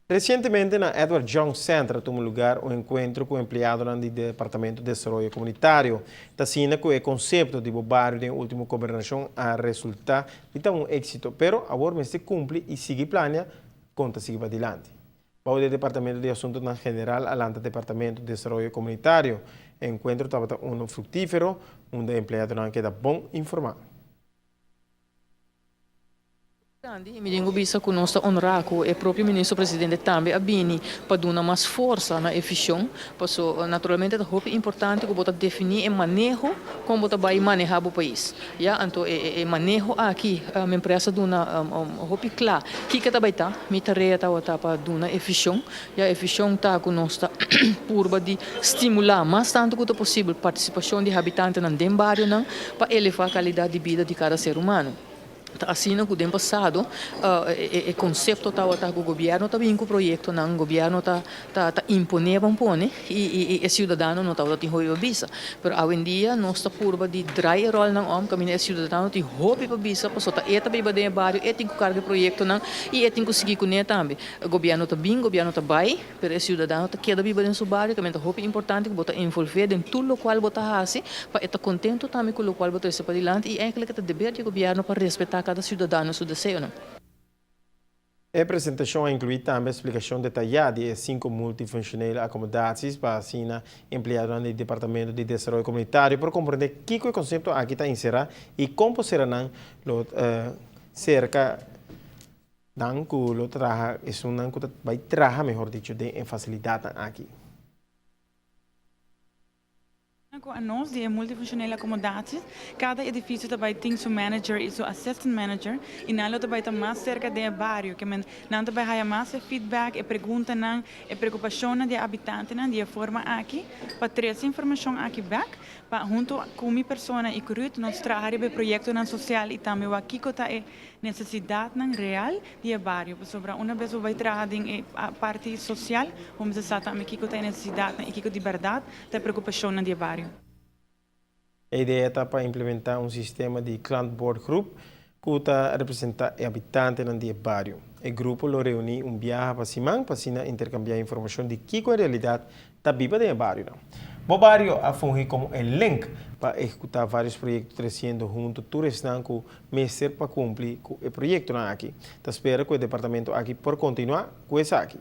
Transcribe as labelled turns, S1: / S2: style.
S1: Recientemente na Edward Jones Center a tuma lugar un encuentro cu empleadonan di Departamento Desaroyo Comunitario. Ta asina cu e concepto di Bo Bario den ultimo gobernacion a resulta di ta un exito, pero awor mester cumpli y sigui plania con ta sigui padilanti. Bou di Departamento di Asuntonan General a lanta Departamento Desaroyo Comunitario. E encuentro tabata uno fructifero, unda e empleadonan a keda bon informa.
S2: Grandi y mi tin cu bisa cu nos ta honra cu e propio Ministro Presidente tambe a bini pa duna mas forsa na e vision, paso naturalmente ta hopi importante cu bo ta defini e maneho con bo ta bay maneha bo pais. Ya, anto e maneho aki mi empresa duna hopi cla kico ta bay ta. Mi tarea tabata pa duna e vision. Ya, e vision ta cu nos ta purba di stimula mas tanto cu ta posibel participacion di habitantenan den barionan pa eleva calidad di bida di cada ser humano. Ta asina ku den pasado e konsepto tabata ku gobièrnu ta bin ku proyektonan, gobièrnu ta ta imponé ban pone i e siudadano no tabata tin hopi pa bisa. Pero awendia nos ta purba di drai e ròlnan òm kaminda e siudadano tin hopi pa bisa pasobra ta e ta biba den e bario, e tin ku karga e proyektonan i e tin ku sigui kuné tambe. Gobièrnu ta bin, gobièrnu ta bai. Pero e siudadano ta keda biba den su bario, tambe ta hopi importante ku bo ta envolvé den tur lokual bo ta hasi pa e ta kontentu tambe ku lokual bo trese padilanti i eigenlijk e ta deber di e gobièrnu pa respetá kada siudadano su deseonan.
S1: E presentashon a inkluí tambe splikashon detayá di e sinku multifunshonele akomodaties pa asina empleadonan di Departamento di Desaroyo Komunitario por komprendé kiko e konsepto aki ta enserá i kon por sera nan lo serka Nan ku lo traha, esunnan ku ta bai traha mehor dicho den e fasilidatnan aki.
S3: Ku anos di e multifunshonele akomodaties, kada edifisio ta bai tin su manager i su assistant manager i nan lo ta bai ta mas serka den e bario, ke men nan ta bai haya mas e feedback, e preguntanan, e preokupashonnan di e abitantenan di e forma aki pa trese informashon aki bek pa huntu ku mi persona i ku Ruth nos traha riba e proyektonan sosial i tambe wak kiko ta e Nesesidatnan real di e bario, pasobra una bes bo bai traha den e parti sosial, bo mester sa tambe kiko ta e nesesidatnan i kiko di bèrdat ta e preokupashonnan di e bario.
S1: E idea ta pa implementá un sistema di klankbordgroep ku ta representá e habitantenan di e bario. E grupo lo reuní un biaha pa siman pa asina interkambiá informashon di kiko en realidat ta biba den e barionan. Bo Bario a fungi komo e link pa ehekutá vários proyekto tresiendo huntu tur esnan ku mester pa kumpli ku e proyektonan aki. Ta spera ku e departamento aki por kontinuá ku esaki.